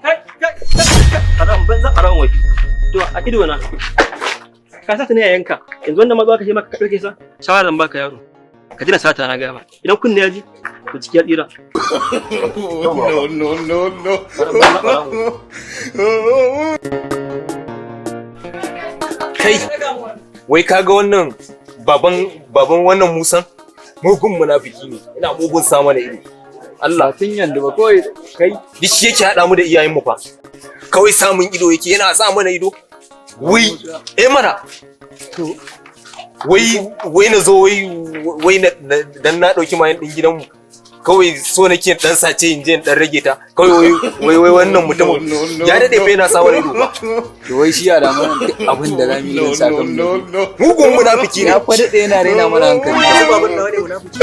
Kai, kai, kai, haram banza, haram wafi. To a ido na ka sata ne yayanka, yanzu wannan ma zo ka ce maka ka dauke sa. Shawara zan baka, yaro, ka jina sata. Na gaya ma, idan kunne ya ji to ciki ya tsira. No, no, no, no. Haram banza, haram wafi. Kai, wai kaga wannan baban wannan Musan mugun munafiki ne, ina mugun sa mana ido. Allah. Tun yanzu ba kawai kai. Duk shi yake haɗa mu da iyayen mu fa. Kawai samun ido yake, yana sa mana ido. Wai eh mana. To. Wai na zo, wai na dan na dauki mayan din gidanmu. Kawai so nake dan sace in je in dan rage ta. Kawai wai wannan mutumin ya dade fa yana sa mana ido ba. To, wai shi ya da mana duk abin da zamu yi don No, sakan no, mu. no. Mugun munafiki ne. Ya fa daɗe yana raina mana hankali. Baban nawa ne munafiki.